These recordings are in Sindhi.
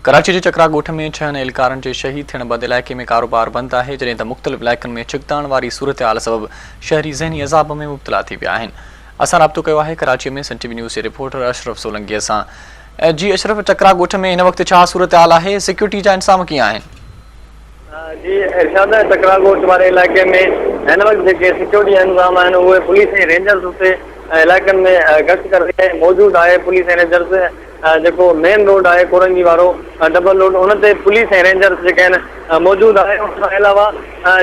ڪراچي جي چڪرا ڳوٺ ۾ ڇهن اهلڪارن جي شهيد ٿيڻ بعد علائقي ۾ ڪاروبار بند آهي، جڏهن ته مختلف علائقن ۾ ڇڪتاڻ واري صورتحال سبب شهري ذهني عذاب ۾ مبتلا ٿي ويا آهن. اسان رابطو ڪيو آهي ڪراچي ۾ سن ٽي وي نيوز جي رپورٽر اشرف سولنگي سان. جي اشرف چڪرا ڳوٺ ۾ هن وقت ڇا صورتحال آهي، سيڪيورٽي جا انتظام ڪيئن آهن؟ جي ارشاد چڪرا ڳوٺ واري علائقي ۾ هن وقت جيڪي سيڪيورٽي جا انتظام آهن اهي پوليس ۽ رينجرز اتي علائقن ۾ گشت ڪري رهي آهي موجود آهي پوليس ۽ رينجرز جيڪو مين روڊ آهي ڪورنگي وارو ڊبل روڊ ان تي پوليس ۽ رينجرز جيڪي آهن موجود آهي ان کان علاوه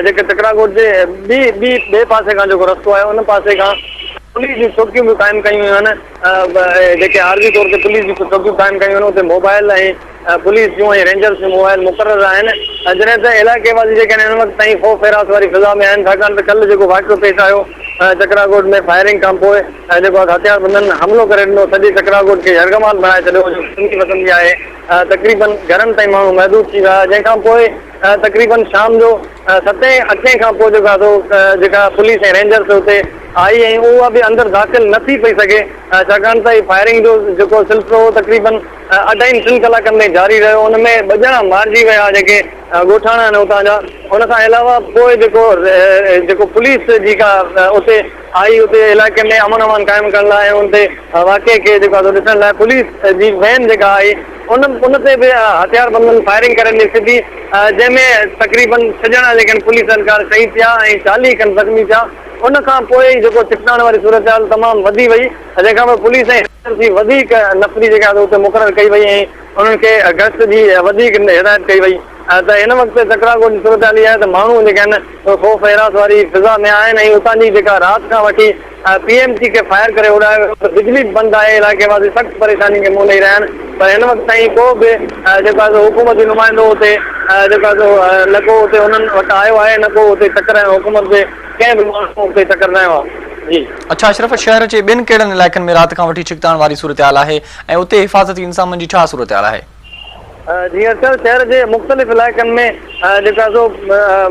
جيڪي ٽڪرا ڳوٺ جي ٻي ٻي ٻئي پاسي کان جيڪو رستو آهي ان پاسي کان پوليس جون چوڪيون به قائم ڪيون ويون آهن جيڪي عارضي طور تي پوليس جون چوڪيون قائم ڪيون آهن اتي موبائل ۽ پوليس جون ۽ رينجرز جون موبائل مقرر آهن جڏهن ته علائقي واسي جيڪي آهن هن وقت تائين خوف حراس واري فضا ۾ آهن ڇاڪاڻ ته ڪلهه جيڪو واقعو پيش آيو چڪرا ڳوٺ ۾ فائرنگ کانپوء ۽ جيڪو آهي هٿياربندن حملو ڪري ڏنو، سڄي چڪرا ڳوٺ کي يرغمال بڻائي ڇڏيو، جو سنڌي وسندي آهي، تقريبن گهرن تائين ماڻهو محدود ٿي ويا، جنهن کان پوء تقريبن شام جو ستين اٺين کان پوء جيڪو آهي سو جيڪا پوليس ۽ رينجرس اتي آئي ۽ اها به اندر داخل نه ٿي پئي سگهي، ڇاڪاڻ ته هي فائرنگ جو جيڪو سلسلو هو تقريبن اڍائين ٽن ڪلاڪن تائين جاري رهيو، ان ۾ ٻه ڄڻا مارجي ويا جيڪي ڳوٺاڻا آهن اتان جا، ان کان علاوه پوء جيڪو جيڪو پوليس جي ڪا اتي. آئي اتي علائقي ۾ امن امان قائم ڪرڻ لاء ۽ ان تي واقعي کي جيڪو آهي سو ڏسڻ لاء پوليس جي وين جيڪا آئي ان ان تي به هٿياربندن فائرنگ ڪري ڏني سڌي جنهن ۾ تقريبن ڇهه ڄڻا جيڪي آهن پوليس اهلڪار شهيد ٿيا ۽ 40 کن زخمي ٿيا ان کان پوء ئي جيڪو ڇڪتاڻ واري صورتحال تمام وڌي وئي جنهن کان پوء پوليس ۽ جي وڌيڪ نفري جيڪا آهي اتي مقرر ڪئي وئي ۽ انهن کي گشت جي وڌيڪ هدايت ڪئي وئي ته هن وقت چڪرا ڳوٺ جي صورتحال اها آهي ته ماڻهو جيڪي آهن اهي خوف ۽ هراس واري فضا ۾ آهن ۽ اتان جي جيڪا رات کان وٺي پي ايم سي کي فائر ڪري اڏايو ويو ته بجلي به بند آهي علائقي واسي سخت پريشاني کي منهن ڏئي رهيا آهن پر هن وقت تائين ڪو به جيڪو آهي سو حڪومتي نمائندو اتي جيڪو آهي سو نه ڪو اتي انهن وٽ آيو آهي نه ڪو اتي چڪر هنيو حڪومت جي ڪنهن به ماڻهو اتي چڪر نه هنيو آهي جي. اڇا اشرف شهر جي ٻين ڪهڙن علائقن ۾ رات کان وٺي ڇڪتاڻ واري صورتحال آهي ۽ اتي حفاظتي انتظامن جي ڇا صورتحال آهي؟ جيئن ته شهر جي مختلف علائقن ۾ جيڪو آهي سو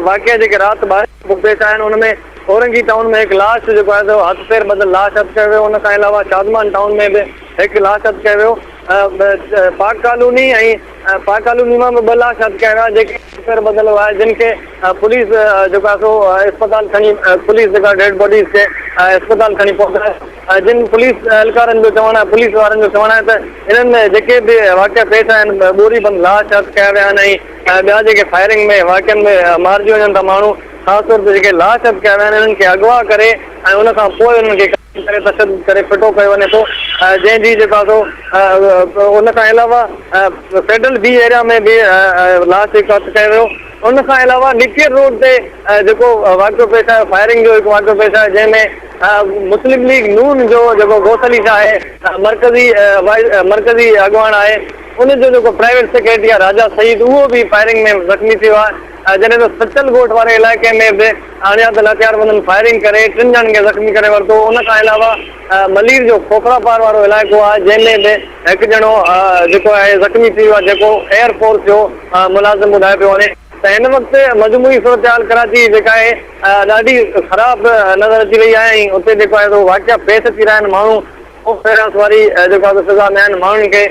واقعا جيڪي رات ٻارهين کان پوء پيش آيا آهن ان ۾ اورنگي ٽائون ۾ هڪ لاش جيڪو آهي سو هٿ پير ٻڌل لاش هٿ ڪيو ويو ان کان علاوه شادمان ٽائون ۾ به هڪ لاش هٿ ڪيو ويو پاڪ ڪالوني ۽ پاڪ ڪالوني مان به ٻه لاش هٿ ڪيا ويا جيڪي هٿ پير ٻڌل هئا جن کي پوليس جيڪو آهي سو اسپتال کڻي پوليس جيڪا ڊيڊ باڊيز کي اسپتال کڻي پهچايو. جن پوليس اهلڪارن جو چوڻ آهي پوليس وارن جو چوڻ آهي ته انهن ۾ جيڪي به واقعا پيش آيا آهن ٻوري بند لاش هٿ ڪيا ويا آهن ۽ ٻيا جيڪي فائرنگ ۾ واقعن ۾ مارجي وڃن ٿا ماڻهو خاص طور تي جيڪي لاش هٿ ڪيا ويا آهن انهن کي اغوا ڪري ۽ ان کان پوء انهن کي قتل ڪري تشدد ڪري ڦٽو ڪيو وڃي ٿو جنهن جي جيڪو آهي سو ان کان علاوه فيڊرل بي ايريا ۾ به لاش هڪ هٿ ڪيو ويو ان کان علاوه نيپيئر روڊ تي جيڪو واقعو پيش آيو فائرنگ جو هڪ واقعو پيش آيو جنهن ۾ مسلم ليگ نون جو جيڪو غوث علي شاهه آهي مرڪزي مرڪزي اڳواڻ آهي ان جو جيڪو پرائيويٽ سيڪريٽري آهي راجا سعيد اهو به فائرنگ ۾ زخمي ٿيو آهي جڏهن ته سچل ڳوٺ واري علائقي ۾ به اڻڄاتل هٿياربندن فائرنگ ڪري ٽن ڄڻن کي زخمي ڪري ورتو ان کان علاوه ملير جو کوکرا پار وارو علائقو آهي جنهن ۾ به هڪ ڄڻو جيڪو آهي زخمي ٿي ويو آهي جيڪو ايئر فورس جو ملازم ٻڌايو پيو وڃي ته هن وقت مجموعي صورتحال ڪراچي جي جيڪا آهي ڏاڍي خراب نظر اچي رهي آهي ۽ اتي جيڪو آهي سو واقعا پيش اچي رهيا آهن ماڻهو خوف هراس واري جيڪو آهي سو فضا ۾ آهن ماڻهن کي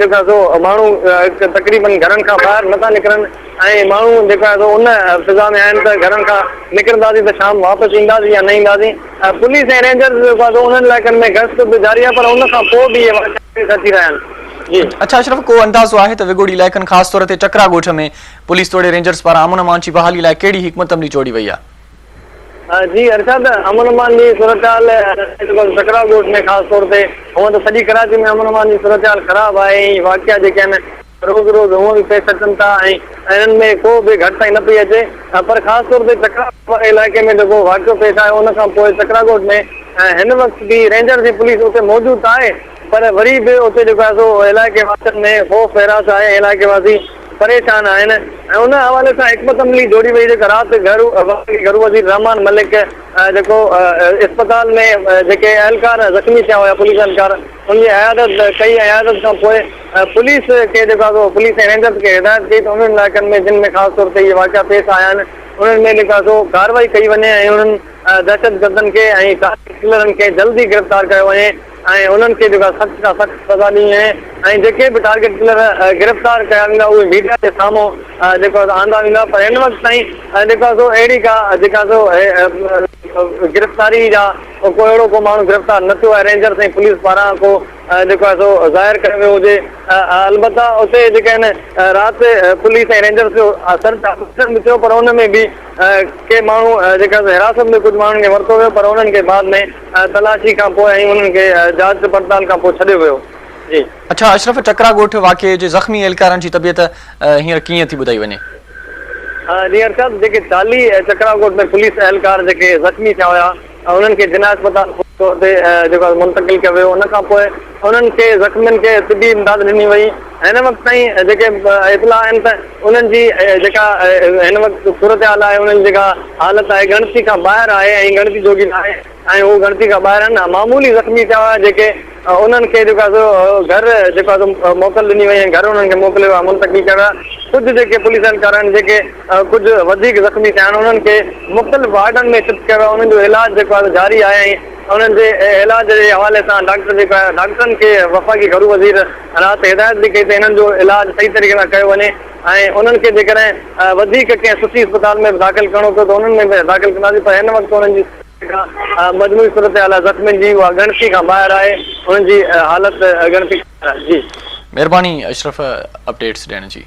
جيڪو آهي سو ماڻهو تقريبن گهرن کان ٻاهر نٿا نڪرن ۽ ماڻهو جيڪو آهي سو ان فضا ۾ آهن ته گهرن کان نڪرنداسين ته شام واپس اينداسين يا نه اينداسين پوليس ۽ رينجرز جيڪو آهي سو انهن علائقن ۾ گشت به جاري آهي پر ان کان پوء به اهي واقعا پيش اچي رهيا آهن جي. اڇا اشرف ڪو اندازو آهي ته وڳوڙي علائقن خاص طور تي چڪرا ڳوٺ ۾ پوليس توڙي رينجرز پاران امن امان جي بحالي لاء ڪهڙي حڪمت عملي جوڙي وئي آهي؟ جي ارشاد امن امان جي صورتحال چڪرا ڳوٺ ۾ خاص طور تي هونئن ته سڄي ڪراچي ۾ امن امان جي صورتحال خراب آهي ۽ واقعا جيڪي آهن روز روز هونئن به پيش اچن ٿا ۽ انهن ۾ ڪو به گهٽتائي نه پئي اچي پر خاص طور تي چڪرا واري علائقي ۾ جيڪو واقعو پيش آيو ان کان پوء چڪرا ڳوٺ ۾ هن وقت به رينجرز ۽ پوليس اتي موجود ته آهي پر وري به اتي جيڪو آهي سو علائقي واسين ۾ خوف هراس آهي علائقي واسي پريشان آهن ۽ ان حوالي سان حڪمت عملي جوڙي وئي جيڪا رات گهرو وفاقي گهرو وزير رحمان ملڪ جيڪو اسپتال ۾ جيڪي اهلڪار زخمي ٿيا هيا پوليس اهلڪار ان جي عيادت ڪئي ۽ عيادت کان پوء پوليس کي جيڪو آهي سو پوليس ۽ رينجرز کي هدايت ڪئي ته انهن علائقن ۾ جن ۾ خاص طور تي اهي واقعا پيش آيا آهن انهن ۾ جيڪو آهي سو ڪارروائي ڪئي وڃي ۽ انهن دهشتگردن کي ۽ ڪلرن کي جلدي گرفتار ڪيو وڃي. ۽ انهن کي جيڪو آهي سخت کان سخت سزا ڏني وڃي ۽ جيڪي به ٽارگيٽ ڪلر گرفتار ڪيا ويندا اهي ميڊيا جي سامهون جيڪو آهي آندا ويندا پر هن وقت تائين جيڪو آهي سو اهڙي ڪا جيڪا سو گرفتاري جا ڪو اهڙو ڪو ماڻهو گرفتار نه ٿيو آهي رينجرس ۽ پوليس پاران ڪو جيڪو آهي سو ظاهر ڪيو ويو هجي البته اتي جيڪي آهن رات پوليس ۽ رينجرس جو سرچ آپريشن به ٿيو پر ان ۾ به ڪي ماڻهو جيڪا حراست ۾ ڪجهه ماڻهن کي ورتو ويو پر انهن کي بعد ۾ تلاشي کان پوء ۽ انهن کي جاچ پڙتال کان پوء ڇڏيو ويو جي. اڇا اشرف چڪرا ڳوٺ واقعي جي زخمي اهلڪارن جي طبيعت هينئر ڪيئن ٿي ٻڌائي وڃي؟ جي ارشاد جيڪي 40 چڪرا ڳوٺ ۾ پوليس اهلڪار جيڪي زخمي ٿيا هيا انهن کي جناح اسپتال فوري طور تي جيڪو آهي منتقل ڪيو ويو ان کان پوء انهن کي زخمين کي طبي امداد ڏني وئي هن وقت تائين جيڪي اطلاع آهن ته انهن جي جيڪا هن وقت صورتحال آهي انهن جي جيڪا حالت آهي ڳڻتي کان ٻاهر آهي ۽ ڳڻتي جوڳي ناهي ۽ هو ڳڻتي کان ٻاهر آهن معمولي زخمي ٿيا هئا جيڪي انهن کي جيڪو آهي سو گهر جيڪو آهي سو موڪل ڏني وئي ۽ گهر انهن کي موڪليو ويو منتقل ڪيا ويا ڪجهه جيڪي پوليس اهلڪار آهن جيڪي ڪجهه وڌيڪ زخمي ٿيا آهن انهن کي مختلف وارڊن ۾ شفٽ ڪيو ويو انهن جو علاج جيڪو آهي سو جاري آهي ۽ انهن جي علاج جي حوالي سان ڊاڪٽر جيڪو آهي ڊاڪٽرن کي وفاقي گهرو وزير رات هدايت به ڪئي ته انهن جو علاج صحيح طريقي سان ڪيو وڃي ۽ انهن کي جيڪڏهن وڌيڪ ڪنهن سٺي اسپتال ۾ به داخل ڪرڻو پيو ته انهن ۾ به داخل ڪنداسين پر هن وقت انهن جي جيڪا مجموعي صورتحال آهي زخمين جي اها ڳڻتي کان ٻاهر آهي انهن جي حالت ڳڻتي کان ٻاهر آهي جي. مهرباني اشرف اپڊيٽس ڏيڻ جي.